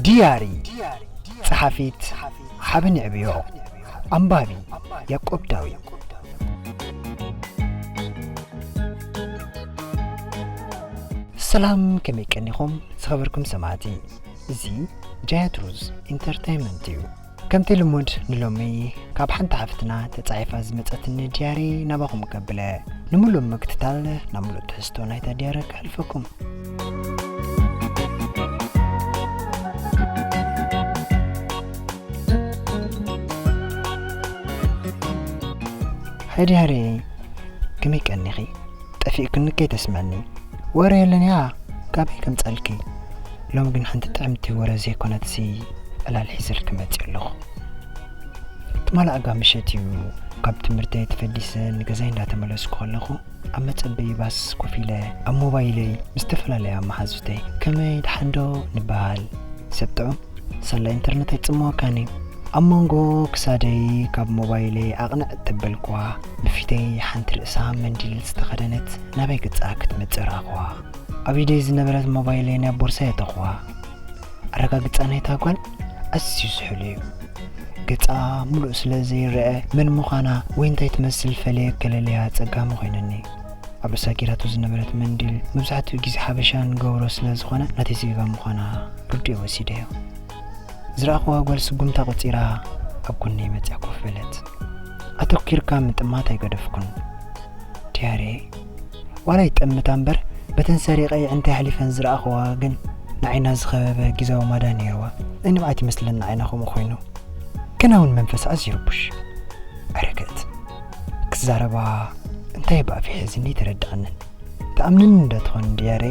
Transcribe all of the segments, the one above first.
ዲያሪ፣ ጸሓፊት ሓበን የዕብዮ፣ ኣንባቢ ያዕቆብ ዳዊት። ሰላም፣ ከመይ ቀኒኹም ዝኸበርኩም ሰማዕቲ? እዚ ጃያት ሩዝ ኢንተርተይንመንት እዩ። ከምቲ ልሙድ ንሎሚ ካብ ሓንቲ ሓፍትና ተጻሒፋ ዝመጸትኒ ዲያሪ ናባኹም ከብለ፣ ንምሉእ ምክትታል ናብ ምሉእ ትሕዝቶ ናይታ ዲያሪ ከሕልፈኩም። ሃይ ዲያሪ፣ ከመይ ቀኒኺ? ጠፊእክኒ ከይተስምዕኒ። ወረ የለን እያ፣ ካበይ ከምጻልኪ? ሎሚ ግን ሓንቲ ጥዕምቲ ወረ ዘይኮነትሲ ዕላል ሒዘልኪ መጺእ ኣለኹ። ትማሊ ኣጋ ምሸት እዩ፣ ካብ ትምህርተይ ተፈዲሰ ንገዛይ እንዳተመለስኩ ከለኹ፣ ኣብ መጸበዪ ባስ ኮፍ ኢለ ኣብ ሞባይለይ ምስ ዝተፈላለያ መሓዙተይ ከመይ ደሓን ዶ ንበሃል። ሰብ ጥዑም፣ ሳላ ኢንተርነት ኣይጽምወካን እዩ። ኣብ መንጎ ክሳደይ ካብ ሞባይለይ ኣቕንዕ ተበልኩዋ፣ ብፊተይ ሓንቲ ርእሳ መንዲል ዝተኸደነት ናበይ ገጻ ክትመጽእ ረኣኹዋ። ኣብ ኢደይ ዝነበረት ሞባይለይ ናብ ቦርሳይ ኣእተኹዋ። ኣረጋግጻ ናይታ ጓል ኣዝዩ ዝሑል እዩ። ገጻ ምሉእ ስለ ዘይረአ መን ምዃና ወይ እንታይ ትመስል ፈልየ ከለለያ ኣጸጋሚ ኮይኑኒ። ኣብ ርእሳ ጌራቶ ዝነበረት መንዲል መብዛሕትኡ ግዜ ሓበሻ ንገብሮ ስለ ዝኾነ ናተይ ዜጋ ምዃና ርድኦ ወሲደዮ። ዝረኣኹዋ ጓል ስጉምታ ቆጺራ ኣብ ጎነይ መጺኣ ኮፍ በለት። ኣተኲርካ ምጥማት ኣይገደፍኩን። ዲያሬ፣ ዋላ ይጠምታ እምበር፣ በተን ሰሪቐ የዕንተይ ኣሕሊፈን ዝረኣኹዋ ግን ንዓይና ዝኸበበ ግዛዊ ማዳ ነይርዋ። ናይ ንብዓት ይመስለኒ ዓይና ከምኡ ኮይኑ። ግና እውን መንፈሳ ኣዝዩ ርቡሽ። ኣረገት ክዛረባ እንታይ ብኣፍ ይሕዝኒ ኣይተረድኣንን። ትኣምንኒ እንዶ ትኾን ዲያሬ?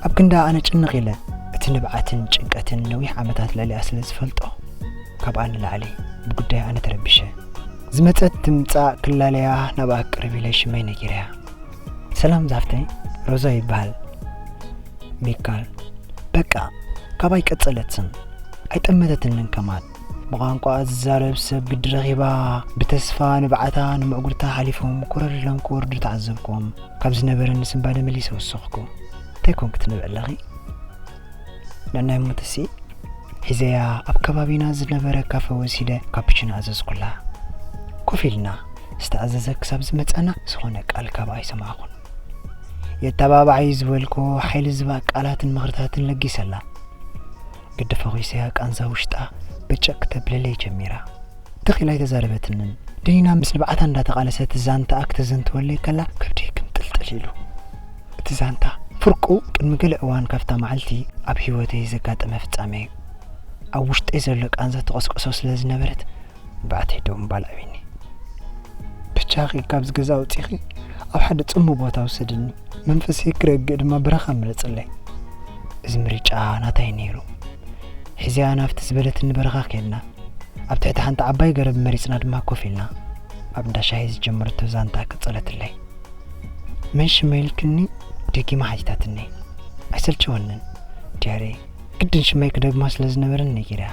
ኣብ ክንዳ ኣነ ጭንቕ ኢለ፣ እቲ ንብዓትን ጭንቀትን ነዊሕ ዓመታት ልዕሊኣ ስለ ዝፈልጦ፣ ካብኣ ንላዕሊ ብጉዳይ ኣነ ተረቢሸ። ዝመጸት ትምጻእ ክላለያ ናብኣ ቅርብ ኢለ ሽመይ ነጊረያ። ሰላም ዛፍተይ፣ ሮዛ ይበሃል። ሚካል፣ በቃ፣ ካባይ ቀጸለትን። ኣይጠመተትንን ከማን። ብቋንቋኣ ዝዛረብ ሰብ ግዲ ረኺባ፣ ብተስፋ ንብዓታ ንምዕጉርታ ሓሊፎም ኮረር ኢሎም ክወርዱ ተዓዘብኩዎም። ካብ ዝነበረኒ ስንባደ መሊሰ ወሰኽኩ። እንታይ ኮንኪ ትነብዒ ኣለኺ? ንዕናይ እሞ ተስኢ፣ ሒዘያ ኣብ ከባቢና ዝነበረ ካፈ ወሲደ ካፕቺኖ ኣዘዝኩላ። ኮፍ ኢልና ዝተኣዘዘ ክሳብ ዝመጸና ዝኾነ ቃል ካብኣ ኣይሰማዕኩን። የተባብዓይ ዝበልኩ ሓይሊ ዝባ ቃላትን ምኽርታትን ለጊሰላ። ግዲ ፈኺሰያ ቃንዛ ውሽጣ በጨቅ ክተብለለይ ጀሚራ። ትኽ ኢላ ኣይተዛረበትንን። ደይና ምስ ንብዓታ እንዳተቓለሰት ዛንታኣ ክተዘንትወለይ ከላ ከብደይ ክምጥልጥል ኢሉ። እቲ ዛንታ ፍርቁ ቅድሚ ገለ እዋን ካብታ መዓልቲ ኣብ ህይወተይ ዘጋጠመ ፍጻመ እዩ። ኣብ ውሽጠይ ዘሎ ቃንዛ ተቐስቅሶ ስለ ዝነበረት ንብዓተይ ደው ምባል ኣብዩኒ። ብቻኺ ካብዚ ገዛ ኣውጺኺ ኣብ ሓደ ጽምው ቦታ ውሰድኒ፣ መንፈሰይ ክረግእ ድማ በረኻ ምረጽለይ። እዚ ምርጫ ናታይ ነይሩ። ሒዘያ ናብቲ ዝበለትኒ በረኻ ከድና። ኣብ ትሕቲ ሓንቲ ዓባይ ገረብ መሪጽና ድማ ኮፍ ኢልና። ኣብ እንዳ ሻሂ ዝጀመረቶ ዛንታ ቀጸለትለይ። መን ሽመይ ኢልክኒ ደጊማ ሓቲታትኒ። ኣይሰልቸወንን። ዲያሬ፣ ግድን ሽመይ ክደግማ ስለ ዝነበረኒ ነጊረያ።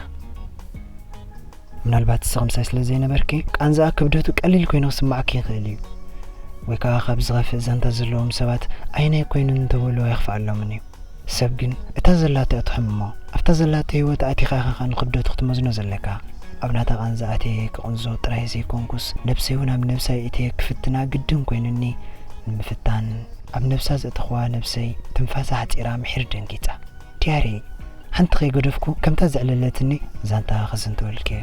ምናልባት ንስኺ ምሳይ ስለ ዘይነበርኪ፣ ቃንዛኣ ክብደቱ ቀሊል ኮይኑ ክስማዓኪ ይኽእል እዩ። ወይ ከኣ ካብ ዝኸፍእ ዛንታ ዘለዎም ሰባት ኣየናይ ኮይኑ እንተበልዎ ኣይኽፍኣሎምን እዩ። ሰብ ግን እታ ዘላቶ እያ ትሕምሞ። ኣብታ ዘላቶ ህይወት ኣቲኻ ኢኻ ከኣ ንኽብደቱ ክትመዝኖ ዘለካ። ኣብ ናታ ቃንዛ ኣትየ ክቕንዞ ጥራይ ዘይኮንኩስ፣ ነብሰይ እውን ኣብ ነብሳ ኣእትየ ክፍትና ግድን ኮይኑኒ። ንምፍታን ኣብ ነብሳ ዘእተኽዋ ነብሰይ ትንፋሳ ሓጺራ ምሒር ደንጊጻ። ዲያሪ፣ ሓንቲ ከይገደፍኩ ከምታ ዘዕለለትኒ ዛንታ ክዝንተወልኪ እየ።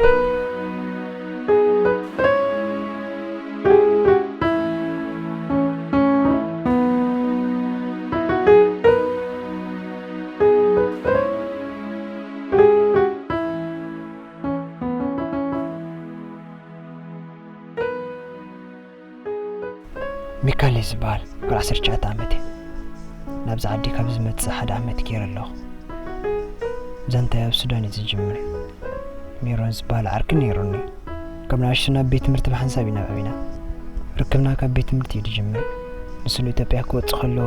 ሚካል እየ ዝበሃል፣ ጓል ዓሰርተ ትሽዓተ ዓመት እየ። ናብዚ ዓዲ ካብ ዝመጽእ ሓደ ዓመት ገይረ ኣለኹ። ዛንታይ ኣብ ሱዳን እዩ ዝጅምር። ሜሮን ዝበሃል ዓርኪ ነይሩኒ። ካብ ንኣሽቱ ናብ ቤት ትምህርቲ ብሓንሳብ ኢና ዓቢና። ርክብና ካብ ቤት ትምህርቲ እዩ ዝጅምር። ንሱ ንኢትዮጵያ ክወጽእ ከሎ፣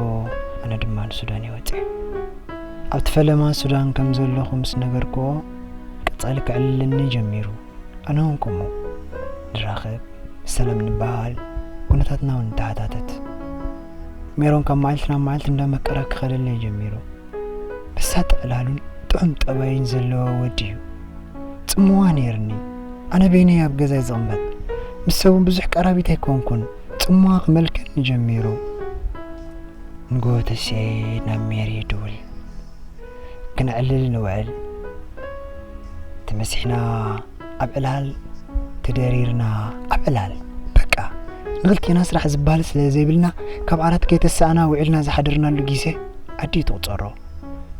ኣነ ድማ ንሱዳን እየ ወጺኤ። ኣብቲ ፈለማ ሱዳን ከም ዘለኹ ምስ ነገርክዎ፣ ቀጻሊ ከዕልለኒ ጀሚሩ። ኣነ እውን ከምኡ። ንራኸብ፣ ሰላም ንበሃል፣ ኩነታትና እውን ንተሓታተት። ሜሮን ካብ መዓልቲ ናብ መዓልቲ እንዳመቀረ ክኸደለይ ጀሚሩ። በሳጥ ዕላሉን ጥዑም ጠባይን ዘለዎ ወዲ እዩ። ጽምዋ ነይርኒ። ኣነ በይነይ ኣብ ገዛይ ዝቕመጥ። ምስ ሰብ እውን ብዙሕ ቀራቢት ኣይኮንኩን። ጽምዋ ክመልከኒ ጀሚሩ። ንግሆ ተሲኤ ናብ ሜሪ ይድውል። ክነዕልል ንውዕል። ተመሲሕና ኣብ ዕላል፣ ተደሪርና ኣብ ዕላል። በቃ፣ ንኽልቴና ስራሕ ዝበሃል ስለ ዘይብልና፣ ካብ ዓራት ከይተሳእና ውዒልና ዝሓደርናሉ ግዜ ዓዲ ትቑጸሮ።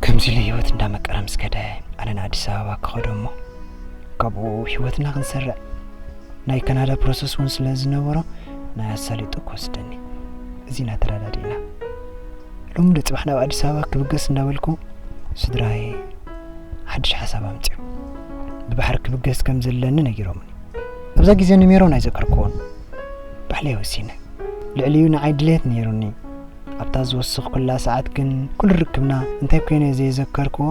ከምዚ ኢሉ ህይወት እንዳመቀረ ምስ ከደ፣ ኣነ ንኣዲስ ኣበባ ክኸዶ እሞ፣ ካብኡ ህይወትና ክንሰርዕ። ናይ ካናዳ ፕሮሰስ እውን ስለ ዝነበሮ፣ ናይ ኣሳሊጡ ክወስደኒ። እዚና ተረዳዲእና። ሎሚ ዶ ጽባሕ ናብ ኣዲስ ኣበባ ክብገስ እንዳበልኩ፣ ስድራይ ሓድሽ ሓሳብ ኣምጺኦም። ብባሕሪ ክብገስ ከም ዘለኒ ነጊሮምኒ። ኣብዛ ግዜ ንሜሮን ኣይዘከርክዎን። ባዕለይ ወሲነ። ልዕሊኡ ንዓይ ድሌት ነይሩኒ። ኣብታ ዝወሰኽኩላ ሰዓት ግን፣ ኩሉ ርክብና እንታይ ኮይነ ዘይዘከርክዎ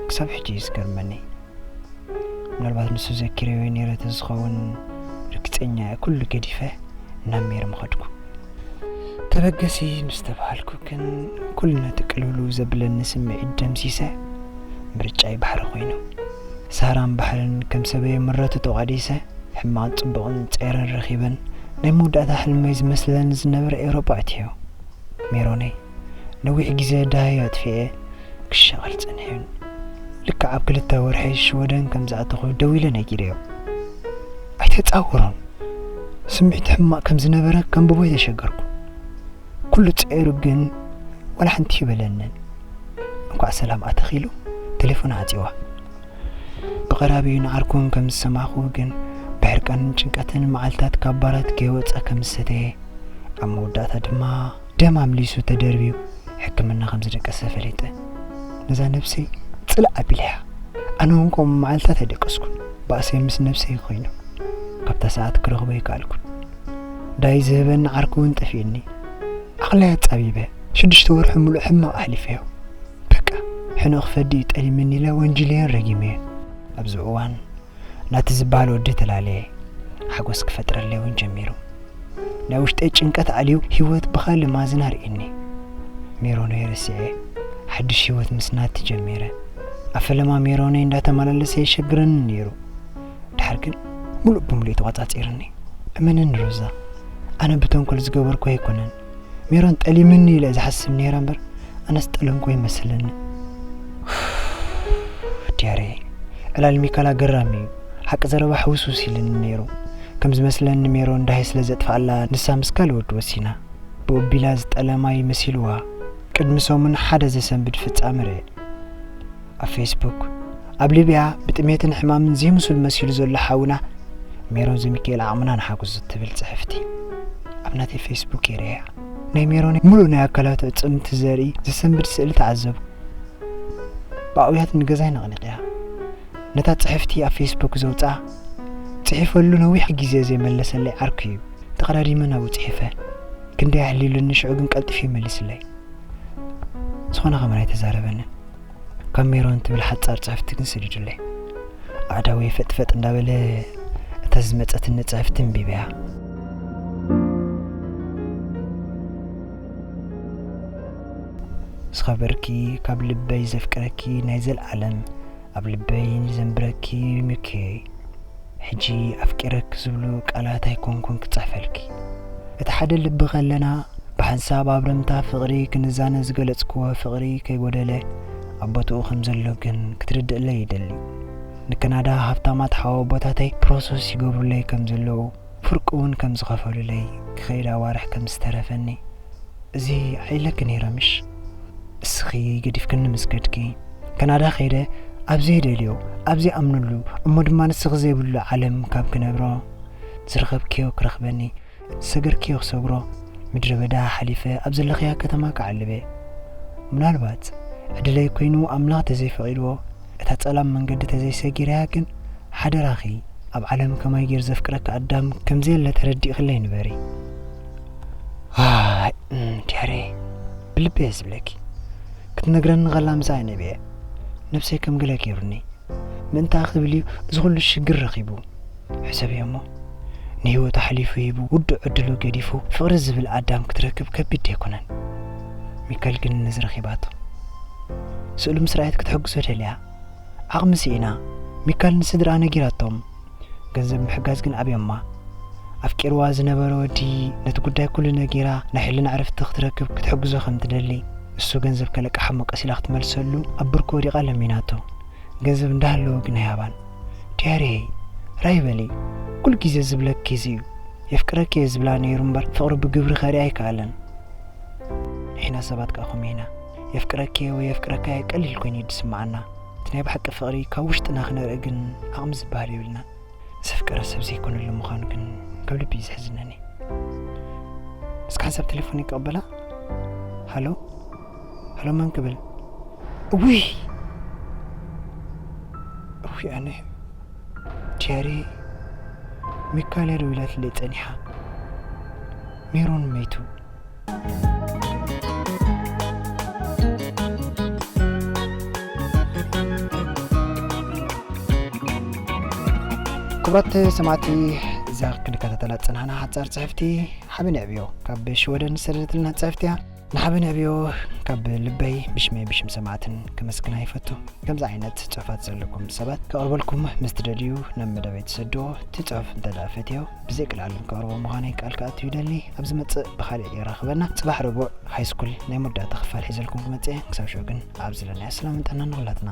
ክሳብ ሕጂ እዩ ዝገርመኒ። ምናልባት ንሱ ዘኪረዮ ነይረ ተዝኸውን፣ ርግጸኛ እየ፣ ኩሉ ገዲፈ ናብ ሜሪ ምኸድኩ። ተበገሲ ምስ ተባሃልኩ ግን፣ ኩሉ ነቲ ቅልውልው ዘብለኒ ስምዒት ደምሲሰ፣ ምርጫይ ባሕሪ ኮይኑ። ሳህራን ባሕርን ከም ሰበየ ምረቱ ተቋዲሰ፣ ሕማቕን ጽቡቕን ጸይረን ረኺበን፣ ናይ መወዳእታ ሕልመይ ዝመስለኒ ዝነበረ ኤውሮጳ ኣትየዮ። ሜሮነይ፣ ነዊሕ ግዜ ዳህዮ ኣጥፊኤ ክሻቐል ጸኒሑን። ልክዕ ኣብ ክልተ ወርሒ ሽወደን ከም ዝኣተኹ ደዊለ ነጊረዮ። ኣይተጻወሮን። ስምዒቱ ሕማቕ ከም ዝነበረ ከንብቦ ኣይተሸገርኩ። ኩሉ ጸይሩ ግን ዋላ ሓንቲ ይበለንን። እንኳዕ ሰላም ኣተኺሉ፣ ቴሌፎን ዓጺዋ። ብቐራቢኡ ንዓርኩን ከም ዝሰማዕኩ ግን ብሕርቃንን ጭንቀትን መዓልታት ካብ ባራት ከይወጸ ከም ዝሰተየ፣ ኣብ መወዳእታ ድማ ደም ኣምሊሱ ተደርብዩ ሕክምና ከም ዝደቀሰ ፈሊጠ። ነዛ ነብሰይ ጽልእ ኣቢለያ። ኣነ እውን ከምኡ መዓልታት ኣይደቀስኩን። ባእሰይ ምስ ነብሰይ ኮይኑ። ካብታ ሰዓት ክረኽቦ ኣይከኣልኩን። ዳይ ዝህበኒ ዓርኩ እውን ጠፊእኒ። ዓቕለይ ኣጻቢበ። ሽዱሽተ ወርሒ ሙሉእ ሕማቕ ኣሕሊፈዮ። በቃ፣ ሕነ ክፈዲ እዩ ጠሊምኒ ኢለ ወንጅለዮን ረጊመዮን። ኣብዚ እዋን ናቲ ዝበሃል ወዲ ተላለየ። ሓጎስ ክፈጥረለይ እውን ጀሚሩ። ናይ ውሽጠይ ጭንቀት ኣልዩ ህይወት ብኻልእ ማዝና ርእየኒ። ሜሮነይ ረሲዐ፣ ሓድሽ ህይወት ምስ ናቲ ጀሚረ። ኣብ ፈለማ ሜሮነይ እንዳተመላለሰ የሸግረኒ ነይሩ። ድሓር ግን ሙሉእ ብሙሉእ ተቋጻጺርኒ። እመነኒ ሮዛ፣ ኣነ ብተንኮል ዝገበርኩ ኣይኮነን። ሜሮን ጠሊምኒ ኢለ ዝሓስብ ነይረ እምበር፣ ኣነስ ጠለምኩ ይመስለኒ። ዲያረይ፣ ዕላል ሚካል ኣገራሚ እዩ። ሓቂ ዘረባ ሕውስውስ ኢልኒ ነይሩ። ከም ዝመስለኒ ሜሮን ዳሃይ ስለ ዘጥፍኣላ፣ ንሳ ምስ ካልእ ወዲ ወሲና። ብኡቢላ ዝጠለማ ይመሲልዋ። ቅድሚ ሰሙን ሓደ ዘሰንብድ ፍጻመ ርኤ። ኣብ ፌስቡክ፣ ኣብ ሊብያ ብጥሜትን ሕማምን ዘይምሱል መሲሉ ዘሎ ሓውና ሜሮን ዘሚካኤል ዓቕምና ንሓጉዝ እትብል ጽሕፍቲ ኣብ ናተይ ፌስቡክ የርእያ። ናይ ሜሮን ሙሉእ ናይ ኣካላቱ ዕጽምቲ ዘርኢ ዘሰንብድ ስእሊ ተዓዘብኩ። ብኣውያት ንገዛይ ነቕኒቕያ። ነታ ጽሕፍቲ ኣብ ፌስቡክ ዘውጽኣ፣ ጽሒፈሉ ነዊሕ ግዜ ዘይመለሰለይ ዓርኩ እዩ። ተቐዳዲመ ናብኡ ጽሒፈ። ክንደይ ኣሕሊሉኒ፣ ሽዑ ግን ቀልጢፉ ይመሊስለይ። ዝኾነ ከማን ኣይተዛረበንን። ካብ ሜሮን ትብል ሓጻር ጽሕፍቲ ግን ሰዲዱለይ። ኣእዳወይ ፈጥፈጥ እንዳበለ እታ ዝመጸትኒ ጽሕፍቲ ኣንቢበያ። ዝኸበርኪ፣ ካብ ልበይ ዘፍቅረኪ ናይ ዘልኣለም፣ ኣብ ልበይ ዘንብረኪ ሚኪየይ። ሕጂ ኣፍቂረኪ ዝብሉ ቃላት ኣይኮንኩን ክጽሕፈልኪ። እቲ ሓደ ልቢ ከለና፣ ብሓንሳብ ኣብ ረምታ ፍቕሪ ክንዛነ ዝገለጽክዎ ፍቕሪ ከይጎደለ ኣብ ቦትኡ ከም ዘሎ ግን ክትርድእለይ ይደሊ። ንካናዳ ሃብታማት ሓወቦታተይ ፕሮሰስ ይገብሩለይ ከም ዘለዉ፣ ፍርቂ እውን ከም ዝኸፈሉለይ፣ ክኸይድ ኣዋርሕ ከም ዝተረፈኒ፣ እዚ ኣይለኪ ነይረ ምሽ? እስኺ ገዲፍክኒ ምስ ከድኪ፣ ካናዳ ከይደ ኣብ ዘይደልዮ፣ ኣብ ዘይኣምነሉ፣ እሞ ድማ ንስኺ ዘይብሉ ዓለም ካብ ክነብሮ፣ ዝረኸብክዮ ክረኽበኒ፣ ዝሰገርክዮ ክሰግሮ፣ ምድረ በዳ ሓሊፈ ኣብ ዘለኽያ ከተማ ክዓልብ እየ። ምናልባት ዕድለይ ኮይኑ ኣምላኽ ተዘይፈቒድዎ፣ እታ ጸላም መንገዲ ተዘይሰጊረያ ግን፣ ሓደራኺ፣ ኣብ ዓለም ከማይ ጌር ዘፍቅረኪ ኣዳም ከም ዘየለ ተረዲእክለይ ንበሪ። ኣይ፣ እም፣ ዲያረይ፣ ብልቢ እየ ዝብለኪ። ክትነግረኒ ከላ ምሳይ ነቢዐ። ነብሰይ ከም ገለ ገይሩኒ። ምእንታኣ ክብል እዩ እዚ ኩሉ ሽግር ረኺቡ። ሕሰብዮ እሞ፣ ንህይወቱ ሓሊፉ ሂቡ፣ ውዱእ ዕድሉ ገዲፉ፣ ፍቕሪ ዝብል ኣዳም ክትረክብ ከቢድ ኣይኮነን። ሚካል ግን ነዚ ረኺባቶ። ስእሉ ምስ ረኣየት ክትሕግዞ ደልያ። ዓቕሚ ስኢና። ሚካል ንስድራ ነጊራቶም። ገንዘብ ምሕጋዝ ግን ኣብዮማ። ኣፍቂርዋ ዝነበረ ወዲ ነቲ ጉዳይ ኩሉ ነጊራ ናይ ሕልና ዕረፍቲ ክትረክብ ክትሕግዞ ከም ትደሊ፣ እሱ ገንዘብ ከለቅሓሞ ቀሲላ ክትመልሰሉ ኣብ ብርኩ ወዲቓ ለሚናቶ። ገንዘብ እንዳሃለወ ግን ኣይሃባን። ዲያርየይ፣ ራይ በሊ፣ ኩሉ ግዜ ዝብለኪ እዚ እዩ። የፍቅረኪ እየ ዝብላ ነይሩ እምበር ፍቕሪ ብግብሪ ከርኢ ኣይከኣለን። ንሕና ሰባት ከኣ ከምኡ ኢና። የፍቅረኪ እየ ወይ የፍቅረካ እየ ቀሊል ኮይኑ እዩ ዝስምዓና። እቲ ናይ ብሓቂ ፍቕሪ ካብ ውሽጥና ክነርኢ ግን ዓቕሚ ዝበሃል የብልናን። ዘፍቀረ ሰብ ዘይኮነሉ ምዃኑ ግን ካብ ልቢ እዩ ዘሕዝነኒ። እስካን ሰብ ቴሌፎን ይቀበላ። ሃሎ፣ ሃሎ፣ መን ክብል? እውይ፣ እውይ፣ ኣነ ጀሪ፣ ሚካል እያ ደዊላትለይ ጸኒሓ። ሜሮን መይቱ። ክቡራት ሰማዕቲ፣ እዛ ክንከታተላ ዝጸናሕና ሓጻር ጽሕፍቲ ሓበን የዕብዮ ካብ ሽወደን ዝሰደደትልና ጽሕፍቲ እያ። ንሓበን የዕብዮ ካብ ልበይ ብሽመይ ብሽም ሰማዕትን ከመስግና ይፈቱ። ከምዚ ዓይነት ጽሑፋት ዘለኩም ሰባት ከቕርበልኩም ምስ ትደልዩ ናብ መደበይ ትሰድዎ። እቲ ጽሑፍ እንተ ደኣ ፈትዮ ብዘይ ቅልዓለም ከቕርቦ ምዃነይ ቃል ክኣቱ ይደሊ። ኣብ ዝመጽእ ብኻልእ የራኽበና። ጽባሕ ረቡዕ ሃይስኩል ናይ መወዳእታ ክፋል ሒዘልኩም ክመጽእ እየ። ክሳብ ሽዑ ግን ኣብ ዘለናዮ ሰላምን ጥዕናን ንኹላትና።